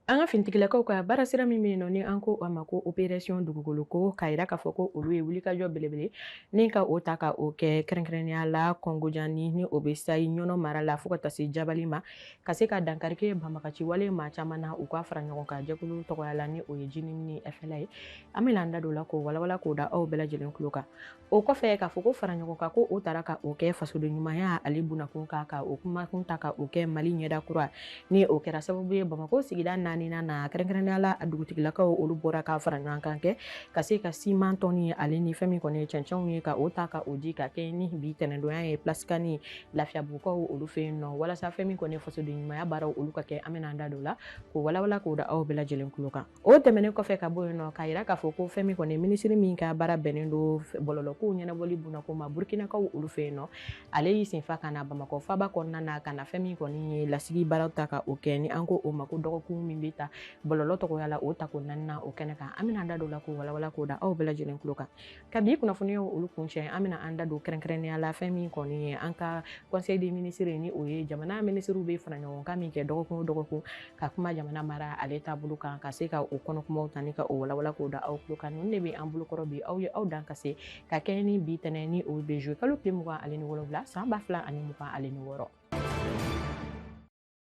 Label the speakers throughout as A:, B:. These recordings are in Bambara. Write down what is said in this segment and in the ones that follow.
A: An ka finitigilakaw ka baara sira min bɛ yen nɔ, ni an ko a ma ko opération dugukolo ko, k'a yira k'a fɔ ko olu ye wulikajɔ belebele ni ka o ta ka o kɛ, kɛrɛnkɛrɛnnenya la Kɔngojani, ni o bɛ Sayi Ɲɔnɔ mara la, fo ka taa se Jabali ma, ka se ka dankari kɛ banbagaci wale maa caman na u ka fara ɲɔgɔn kan jɛkulu tɔgɔya la, ni o ye JNIM ni FLA ye. An bɛna an da don o la k'o walawala k'o da aw bɛɛ lajɛlen tulo kan. O kɔfɛ, k'a fɔ ko fara ɲɔgɔn kan ko o taara ka o kɛ fasoden ɲumanya ale bunakun kan, ka o kumakun ta ka o kɛ Mali ɲɛda kura, ni o kɛra sababu ye Bamakɔ sigida naaninan na, kɛrɛnkɛrɛnnenya la a dugutigilakaw, olu bɔra ka fara ɲɔgɔn kan kɛ ka se ka siman tɔni ale ni fɛn min kɔni ye cɛncɛnw ye, ka o ta ka o di ka kɛ ni bi tɛnɛndonya ye Place Kani, Lafiyabugukaw olu fɛ yen nɔ, walasa fɛn min kɔni ye fasoden ɲumanya baaraw olu ka kɛ. An bɛna an da don o la k'o walawala k'o da aw bɛɛ lajɛlen tulo kan. O tɛmɛnen kɔfɛ ka bɔ yen nɔ, k'a yira k'a fɔ ko fɛn min kɔni minisiri min ka baara bɛnnen don bɔlɔlɔkow ɲɛnabɔli bunako ma Burkinakaw olu fɛ yen nɔ, ale y'i senfa ka na Bamakɔ faba kɔnɔna na, ka na fɛn min kɔni ye lasigi baaraw ta ka o kɛ, ni an ko o ma ko dɔgɔkun min bɛ ta bɔlɔlɔ tɔgɔya la, o tako naaninan o kɛnɛ kan. An bɛna an da don o la k'o walawala k'o da aw bɛɛ lajɛlen tulo kan. Ka bi kunnafoniyaw olu kuncɛ, an bɛna an da don kɛrɛnkɛrɛnnenya la fɛn min kɔni ye an ka conseil des ministres, ni o ye jamana minisiriw bɛ fara ɲɔgɔn kan min kɛ dɔgɔkun o dɔgɔkun ka kuma jamana mara ale taabolo kan, ka se ka o kɔnɔ kumaw ta ni ka o walawala k'o da aw tulo kan. Ninnu de bɛ an bolokɔrɔ bi aw ye aw dan ka se ka kɛ ni bi tɛnɛ, ni o bɛ juillet kalo tile 27 san 2026.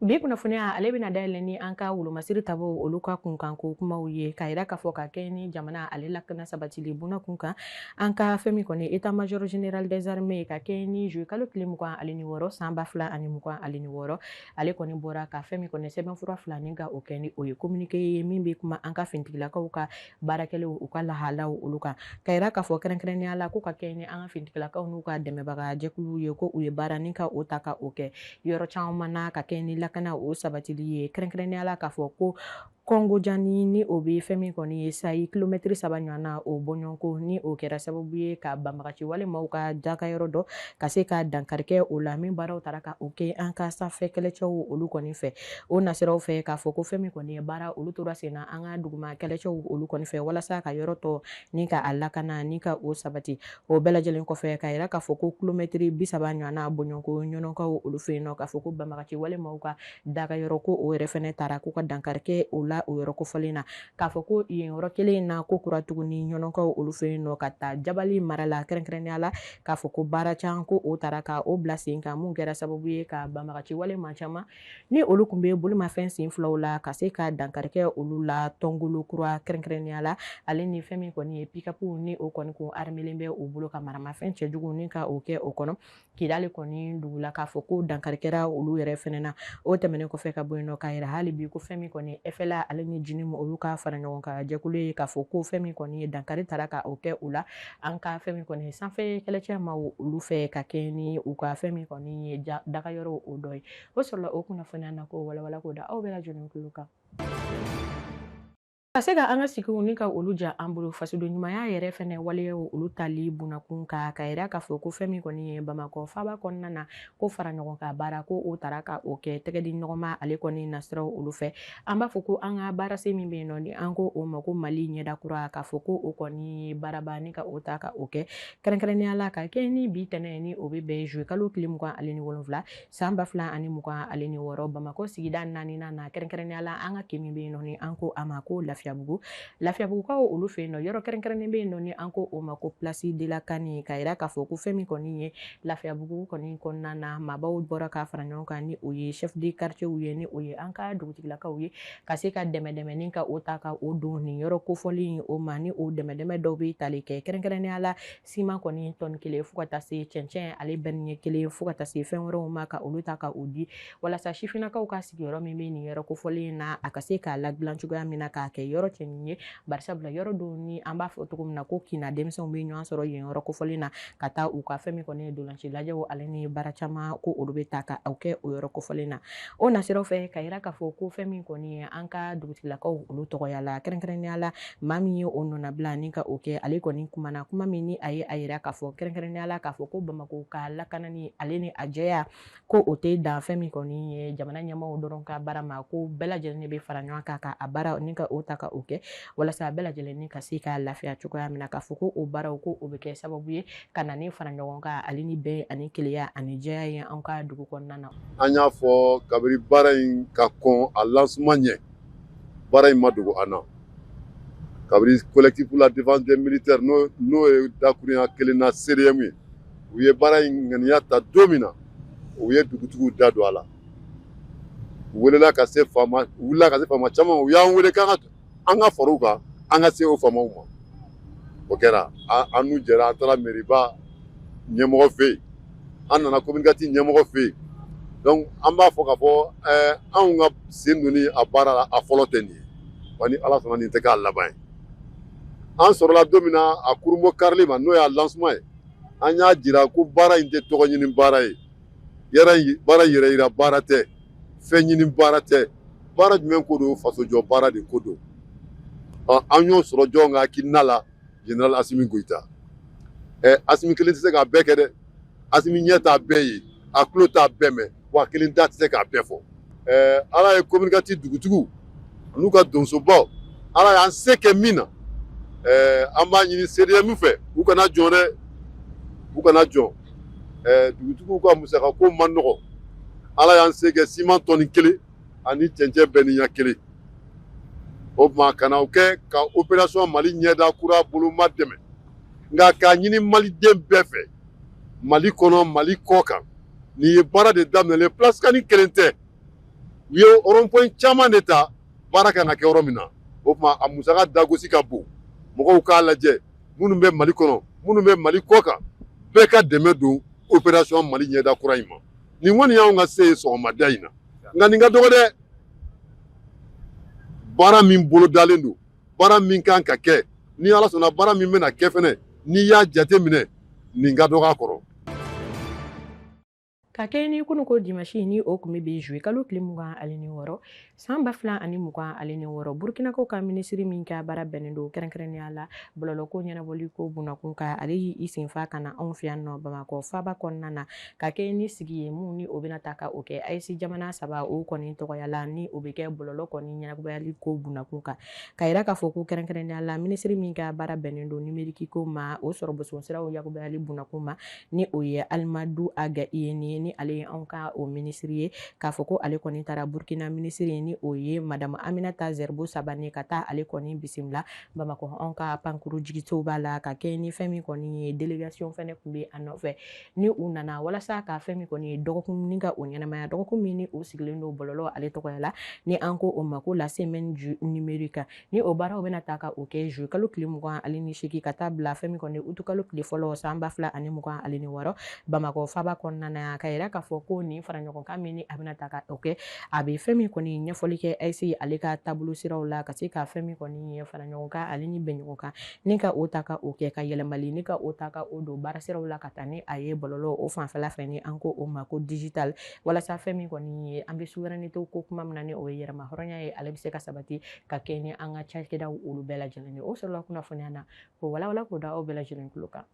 A: Bi kunnafoniya ale bɛna dayɛlɛ ni an ka wolomasiri tabaw olu ka kunkanko kumaw ye, k'a yira k'a fɔ ka kɛ ni jamana ale lakana sabatili bunakun kan, an ka fɛn min kɔni état major général des armées, ka kɛ ni juillet kalo tile 26 san 2026, ale kɔni bɔra ka fɛn min kɔni sɛbɛnfura fila ni ka o kɛ, ni o ye communiqué ye min bɛ kuma an ka finitigilakaw ka baarakɛlenw, u ka lahalaw olu kan, ka yira k'a fɔ kɛrɛnkɛrɛnnenya la ko ka kɛ ni an ka finitigilakaw n'u ka dɛmɛbaga jɛkuluw ye, ko u ye baara ni ka o ta ka o kɛ yɔrɔ caman na ka kɛ ni lakana o sabatili ye, kɛrɛnkɛrɛnnenya la k'a fɔ ko Kɔngojani, ni o bɛ fɛn min kɔni ye Sayi kilomɛtiri 3 ɲɔgɔn na o bɔɲɔgɔnko, ni o kɛra sababu ye ka banbagaci wale maaw ka dakayɔrɔ dɔ ka se ka dankari kɛ o la, min baaraw taara ka o kɛ an ka sanfɛ kɛlɛcɛw olu kɔni fɛ. O nasiraw fɛ, k'a fɔ ko fɛn min kɔni ye baara olu tora sen na an ka duguma kɛlɛcɛw olu kɔni fɛ, walasa ka yɔrɔ tɔ ni ka a lakana ni ka o sabati. O bɛɛ lajɛlen kɔfɛ, ka yira k'a fɔ ko kilomɛtiri 30 ɲɔgɔn na bɔɲɔgɔnko Ɲɔnɔkaw olu fɛ yen nɔ, k'a fɔ ko banbagaci wale maaw ka dakayɔrɔ ko o yɛrɛ fɛnɛ taara k'u ka dankari kɛ o la o yɔrɔ kofɔlen na, k'a fɔ ko yen yɔrɔ kelen in na ko kura tuguni Ɲɔnɔkaw olu fɛ yen nɔ, ka taa Jabali mara la, kɛrɛnkɛrɛnnenya la k'a fɔ ko baara can ko o taara ka o bila sen kan, mun kɛra sababu ye ka banbagaci wale maa caman ni olu tun bɛ bolimafɛn sen filaw la ka se ka dankari kɛ olu la Tɔngolo kura kɛrɛnkɛrɛnnenya la, ale ni fɛn min kɔni ye pikapu ni o kɔni kun armelen bɛ u bolo ka maramafɛn cɛjugu ni ka o kɛ o kɔnɔ Kidali kɔni dugu la, k'a fɔ ko dankari kɛra olu yɛrɛ fɛnɛ na. O tɛmɛnen kɔfɛ ka bɔ yen nɔ, k'a yira hali bi ko fɛn min kɔni FLA ale ni JNIM olu ka fara ɲɔgɔn kan jɛkulu ye, k'a fɔ ko fɛn min kɔni ye dankari taara ka o kɛ u la an ka fɛn min kɔni sanfɛ kɛlɛcɛ maaw olu fɛ, ka kɛ ni u ka fɛn min kɔni ye dagayɔrɔ o dɔ ye. O sɔrɔla o kunnafoniya na k'o walawala k'o da aw bɛɛ lajɛlen tulo kan. Ka se ka an ka sigiw ni ka olu ja an bolo, fasoden ɲumanya yɛrɛ fɛnɛ waleyaw olu tali bunakun kan, ka yira k'a fɔ ko fɛn min kɔni ye Bamakɔ faaba kɔnɔna na ko fara ɲɔgɔn kan baara ko o taara ka o kɛ tɛgɛ di ɲɔgɔn ma ale kɔni nasiraw olu fɛ. An b'a fɔ ko an ka baarasen min bɛ yen nɔ, ni an ko o ma ko Mali ɲɛda kura, k'a fɔ ko o kɔni ye baaraba ni ka o ta ka o kɛ, kɛrɛnkɛrɛnnenya la ka kɛ ni bi tɛnɛ, ni o bɛ bɛn juillet kalo tile 27 san 2026, Bamakɔ sigida naaninan na, kɛrɛnkɛrɛnnenya la an ka kin min bɛ yen nɔ, ni an ko a ma ko Lafiyabugu. Lafiyabugukaw olu fɛ yen nɔ, yɔrɔ kɛrɛnkɛrɛnnen bɛ yen nɔ, ni an ko o ma ko place de la CAN, ka yira k'a fɔ ko fɛn min kɔni ye Lafiyabugu kɔni kɔnɔna na, maabaw bɔra ka fara ɲɔgɔn kan, ni o ye chef de quartier ye, ni o ye an ka dugutigilakaw ye, ka se ka dɛmɛ dɛmɛni ka o ta ka o don nin yɔrɔ kofɔlen o ma, ni o dɛmɛ dɛmɛ dɔw bɛ tali kɛ kɛrɛnkɛrɛnnenya la siman kɔni tɔni kelen fo ka taa se cɛncɛn ale bɛnɲɛ kelen fo ka taa se fɛn wɛrɛw ma, ka olu ta ka o di walasa sifinnakaw ka sigiyɔrɔ min bɛ nin yɔrɔ kofɔlen na, a ka se k'a ladilan cogoya min na k'a kɛ yɔrɔ cɛɲi ye. Barisabula yɔrɔ don ni an b'a fɔ cogo min na ko kinna denmisɛnw bɛ ɲɔgɔn sɔrɔ yen yɔrɔ kofɔlen na ka taa u ka fɛn min kɔni ye dolanci lajɛw ale ni baara caman ko olu bɛ ta ka o kɛ o yɔrɔ kofɔlen na. O nasiraw fɛ, ka yira k'a fɔ ko fɛn min kɔni ye an ka dugutigilakaw olu tɔgɔya la, kɛrɛnkɛrɛnnenya la maa min ye o nɔnabila ni ka o kɛ, ale kɔni kumana kuma min ni a ye a yira k'a fɔ kɛrɛnkɛrɛnnenya la k'a fɔ ko Bamakɔ ka lakanani ale ni a jɛya ko o tɛ dan fɛn min kɔni ye jamana ɲɛmaaw dɔrɔn ka baara ma, ko bɛɛ lajɛlen de bɛ fara ɲɔgɔn kan ka a baara ni ka o ta ka o kɛ walasa bɛɛ lajɛlen ni ka se ka lafiya cogoya min na, k'a fɔ ko o baaraw ko o bɛ kɛ sababu ye ka na ni fara ɲɔgɔn kan ale ni bɛn ani kelenya ani jɛya ye an ka dugu kɔnɔna na.
B: An y'a fɔ kabiri baara in ka kɔn a lancement ɲɛ, Baara in ma dogo an na. Kabini Collectif pour la défense des militaires, n'o ye dakurunya kelen na CDM ye, u ye baara in ŋaniya ta don min na, u ye dugutigiw da don a la. U welela ka se faama, u wulila ka se faama caman, u y'an wele k'an ka an ka fara u kan, an ka se o faamaw ma. O kɛra, an n'u jɛra, an taara mairie ɲɛmɔgɔ fɛ yen, an nana commune 4 ɲɛmɔgɔ fɛ yen. Donc an b'a fɔ k'a fɔ anw ka sen donni a baara la, a fɔlɔ tɛ nin ye, wa ni Ala sɔnna, nin tɛ k'a laban ye. An sɔrɔla don min na a kurunbɔ karili ma, n'o y'a lancement ye, an y'a jira ko baara in tɛ tɔgɔ ɲini baara ye, baara yɛrɛ yira baara tɛ, fɛn ɲini baara tɛ. Baara jumɛn ko don? Fasojɔ baara de ko don. An y'o sɔrɔ jɔn ka hakilina la? Général Assimi Goïta. Assimi kelen tɛ se k'a bɛɛ kɛ dɛ. Assimi ɲɛ t'a bɛɛ ye, a tulo t'a bɛɛ mɛn, wa kelen da tɛ se k'a bɛɛ fɔ. Ala ye commune 4 dugutigiw n'u ka donsobaw, Ala y'an se kɛ min na, an b'a ɲini CDM fɛ, u kana jɔn dɛ, u kana jɔn. Dugutigiw ka musakako man nɔgɔ. Ala y'an se kɛ siman tɔni 1 ani cɛncɛn bɛnniya 1. O tuma ka na o kɛ ka opération Mali ɲɛda kura boloma dɛmɛ. Nka k'a ɲini maliden bɛɛ fɛ, Mali kɔnɔ, Mali kɔ kan, nin ye baara de daminɛlen. Place kani kelen tɛ, u ye rond-point caman de ta, baara kan ka kɛ yɔrɔ min na. O tuma a musaka dagosi ka bon. Mɔgɔw k'a lajɛ, minnu bɛ Mali kɔnɔ, minnu bɛ Mali kɔ kan, bɛɛ ka dɛmɛ don opération Mali ɲɛda kura in ma. Nin kɔni y'anw ka se ye sɔgɔmada in na, nka nin ka dɔgɔ dɛ. Baara min bolodalen don, baara min kan ka kɛ, ni Ala sɔnna, baara min bɛna kɛ fɛnɛ, n'i y'a jate minɛ, nin ka dɔgɔ a kɔrɔ.
A: Ka kɛ ni kunun ko dimanche, ni o tun bɛ bi juillet kalo tile 26 san 2026, Burkinakaw ka minisiri min ka baara bɛnnen don kɛrɛnkɛrɛnnenya la bɔlɔlɔko ɲɛnabɔli ko bunakun kan, ale y'i senfa ka na anw fɛ yan nɔ Bamakɔ faaba kɔnɔna na, ka kɛ ni sigi ye mun ni o bɛna ta ka o kɛ AES jamana 3 o kɔni tɔgɔya la, ni o bɛ kɛ bɔlɔlɔ kɔni ɲɛnabɔli ko bunakun kan. Ka yira k'a fɔ ko kɛrɛnkɛrɛnnenya la, minisiri min ka baara bɛnnen don numérique ko ma, o sɔrɔ boson siraw yakubayali bunakun ma, ni o ye Alimadu Aga Iyeni, ni ale ye anw ka o minisiri ye, k'a fɔ ko ale kɔni taara Burkina minisiri, ni o ye Madame Aminata Zerbo Sabane, ka taa ale kɔni bisimila Bamakɔ anw ka pankuru jigisow b'a la. Ka kɛ ni fɛn min kɔni ye, délégation fɛnɛ tun bɛ a nɔfɛ, ni u nana walasa ka fɛn min kɔni ye dɔgɔkun ni ka o ɲɛnamaya, dɔgɔkun min ni o sigilen don bɔlɔlɔ ale tɔgɔya la, ni an ko o ma ko la semaine du numérique, ni o baaraw bɛna ta ka o kɛ juillet kalo tile 28 ka taa bila fɛn min kɔni août kalo tile fɔlɔ san 2026 Bamakɔ faaba kɔnɔna na. Ka yira k'a fɔ ko nin fara ɲɔgɔn kan min ni a bɛna ta ka o kɛ, a bɛ fɛn min kɔni ɲɛfɔli kɛ AES ale ka taabolo siraw la, ka se ka fɛn min kɔni ye fara ɲɔgɔn kan ale ni bɛn ɲɔgɔn kan, ni ka o ta ka o kɛ ka yɛlɛmali, ni ka o ta ka o don baara siraw la, ka taa ni a ye bɔlɔlɔ o fanfɛla fɛ, ni an ko o ma ko digital, walasa fɛn min kɔni ye an bɛ souveraineté ko kuma min na, ni o ye yɛrɛma hɔrɔnya ye, ale bɛ se ka sabati ka kɛ ni an ka cakɛdaw olu bɛɛ lajɛlen ye. O sɔrɔla kunnafoniya na k'o walawala k'o da aw bɛɛ lajɛlen tulo kan.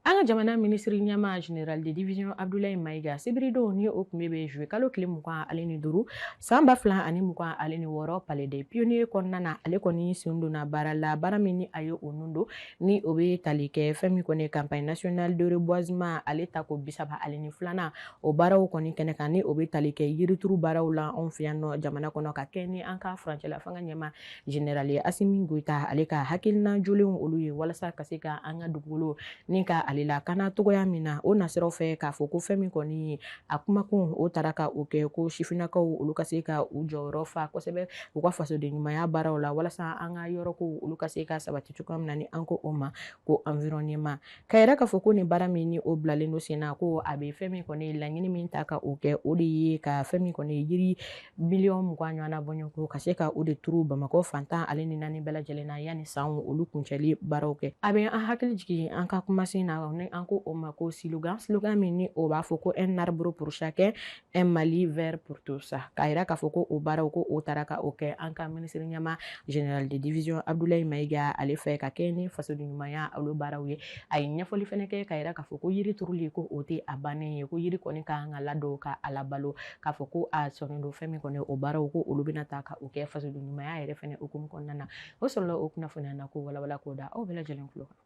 A: An ka jamana minisiri ɲɛmaa, général de division Abdoulaye Maïga, sibiridon ni o tun bɛ bɛ juillet kalo tile 25 san 2026, Palais des Pionniers kɔnɔna na, ale kɔni sen donna baara la, baara min ni a ye o nun don, ni o bɛ tali kɛ fɛn min kɔni ye campagne nationale de reboisement ale tako 32nan, o baaraw kɔni kɛnɛ kan, ni o bɛ tali kɛ yirituru baaraw la anw fɛ yan nɔ jamana kɔnɔ, ka kɛ ni an ka furancɛla fanga ɲɛmaa général Assimi Goïta ale ka hakilina jolenw olu ye, walasa ka se ka an ka dugukolo ni ka ale lakana togoya min na. O nasiraw fɛ, k'a fɔ ko fɛn min kɔni ye a kumakun, o taara ka o kɛ ko sifinnakaw olu ka se ka u jɔyɔrɔ fa kosɛbɛ u ka fasoden ɲumanya baaraw la, walasa an ka yɔrɔ ko olu ka se ka sabati cogoya min na, ni an ko o ma ko environnement. Ka yɛrɛ k'a fɔ ko nin baara min ni o bilalen don sen na, ko a bɛ fɛn min kɔni laɲini min ta ka o kɛ, o de ye ka fɛn min kɔni yiri miliyɔn 20 ɲɔgɔnna bɔɲɔgɔnko, ka se ka o de turu Bamakɔ fantan ale ni naani bɛɛ lajɛlen na yanni san olu kuncɛli baaraw kɛ. A bɛ an hakili jigin an ka kumasen na, ni an ko o ma ko slogan, slogan min ni o b'a fɔ ko un arbre pour chacun, un Mali vert pour tous. K'a yira k'a fɔ ko o baaraw, ko o taara ka o kɛ an ka minisiri ɲɛmaa général de division Abdoulaye Maïga ale fɛ, ka kɛ ni fasoden ɲumanya olu baaraw ye. A ye ɲɛfɔli fɛnɛ kɛ k'a yira k'a fɔ ko yiri turuli, ko o tɛ a bannen ye, ko yiri kɔni ka kan ka ladon ka a labalo. K'a fɔ ko a sɔnnen don fɛn min kɔni, o baaraw ko olu bɛna ta ka o kɛ fasoden ɲumanya yɛrɛ fɛnɛ hukumu kɔnɔna na. O sɔrɔla o kunnafoniya na k'o walawala k'o da aw bɛɛ lajɛlen tulo kan.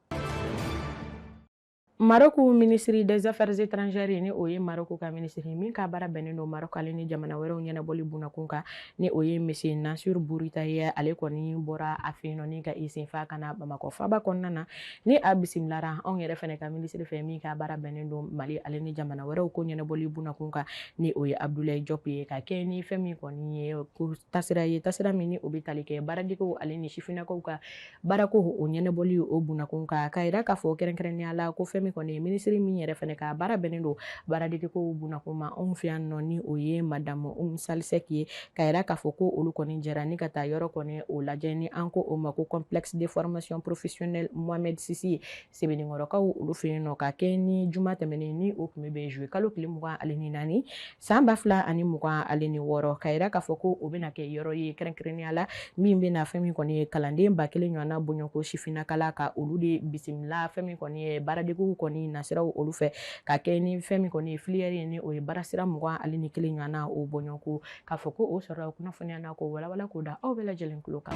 A: Maroc ministre des Affaires étrangères, ni o ye Maroc ka ministre min ka baara bɛnnen don Maroc ale ni jamana wɛrɛw ɲɛnabɔli bunakun kan, ni o ye monsieur Nasir Bourita ye, ale kɔni bɔra a fɛ yen nɔ ni ka i senfa ka na Bamakɔ faba kɔnɔna na, ni a bisimilara anw yɛrɛ fɛnɛ ka ministre fɛ min ka baara bɛnnen don Mali ale ni jamana wɛrɛw ko ɲɛnabɔli bunakun kan, ni o ye Abdoulaye Diop ye, ka kɛ ni fɛn min kɔni ye ko tasira ye, tasira min ni o bɛ tali kɛ baaradegew ale ni sifinnakaw ka baarako o ɲɛnabɔli o bunakun kan, k'a yira k'a fɔ kɛrɛnkɛrɛnnenya la ko fɛn min kɔni ye minisiri min yɛrɛ fɛnɛ ka baara bɛnnen don baaradegeko bunakun ma anw fɛ yan nɔ, ni o ye madame Oumou Sall Seck ye, k'a yira k'a fɔ ko olu kɔni jɛra ni ka taa yɔrɔ kɔni o lajɛ, ni an ko o ma ko complexe de formation professionnelle Mohamed VI ye Sebeninkɔrɔkaw olu fɛ yen nɔ, ka kɛ ni juma tɛmɛnen ni o tun bɛ bɛn juillet kalo tile 24 san 2026, k'a yira k'a fɔ ko o bɛna kɛ yɔrɔ ye kɛrɛnkɛrɛnnenya la min bɛna fɛn min kɔni ye kalanden 1000 ɲɔgɔnna bɔɲɔgɔnko sifinnakala, ka olu de bisimila fɛn min kɔni ye baaradegew kɔni nasiraw olu fɛ, ka kɛ ni fɛn min kɔni ye filière ye, ni o ye baarasira 21 ɲɔgɔnna o bɔɲɔgɔnko, k'a fɔ ko o sɔrɔla kunnafoniya na k'o walawala k'o da aw bɛɛ lajɛlen tulo kan.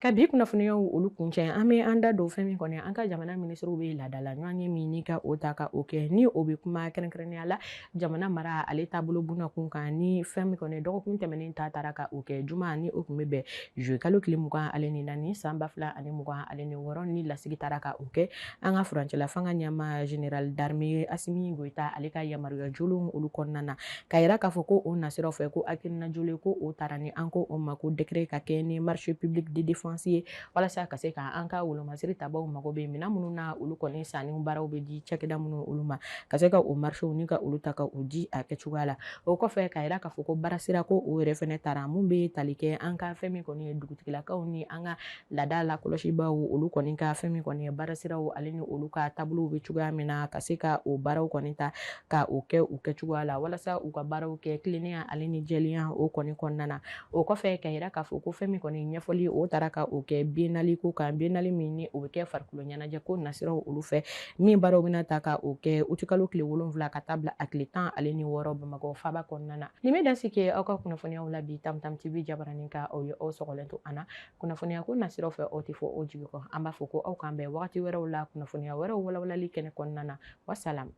A: Ka bi kunnafoniyaw olu kuncɛ, an bɛ an da don fɛn min kɔni an ka jamana minisiriw bɛ laadala ɲɔgɔn ye min ni ka o ta ka o kɛ, ni o bɛ kuma kɛrɛnkɛrɛnnenya la jamana mara ale taabolo bunakun kan, ni fɛn min kɔni dɔgɔkun tɛmɛnen ta taara ka o kɛ juma, ni o tun bɛ bɛn juillet kalo tile 24 san 2026, ni lasigi taara ka o kɛ an ka furancɛla fanga ɲɛmaa général d'armée Assimi Goïta ale ka yamaruya jolenw olu kɔnɔna na, k'a yira k'a fɔ ko o nasiraw fɛ ko hakilina jolen ko o taara, ni an ko o ma ko décret, ka kɛ ni marché public de défense ye, walasa ka se ka an ka wolomasiri tabaw mago bɛ minɛn minnu na, olu kɔni sanni baaraw bɛ di cakɛda minnu olu ma, ka se ka o marché ni ka olu ta ka o di a kɛcogoya la. O kɔfɛ, k'a yira k'a fɔ ko baarasira ko o yɛrɛ fɛnɛ taara mun bɛ tali kɛ an ka fɛn min kɔni ye dugutigilakaw ni an ka laada lakɔlɔsibaw olu kɔni ka fɛn min kɔni ye baarasiraw ale ni olu ka taabolow bɛ cogoya min na, ka se ka o baaraw kɔni ta ka o kɛ u kɛcogoya la, walasa u ka baaraw kɛ tilennenya ale ni jɛlenya o kɔni kɔnɔna na. O kɔfɛ, k'a yira k'a fɔ ko fɛn min kɔni ɲɛfɔli o taara ka o kɛ biennale ko kan, biennale min ni o bɛ kɛ farikolo ɲɛnajɛ ko nasiraw olu fɛ, min baaraw bɛna ta ka o kɛ utikalo tile 7 ka taa bila a tile 16 Bamakɔ faba kɔnɔna na. Nin bɛ dan sigi aw ka kunnafoniyaw la bi Tam Tam TV jabaranin kan. Aw ye aw sɔgɔlen to an na kunnafoniya ko nasiraw fɛ, aw tɛ fɔ aw jigi kɔ. An b'a fɔ ko aw k'an bɛn wagati wɛrɛw la kunnafoniya wɛrɛw walawalali kɛnɛ kɔnɔna na. Wasalam.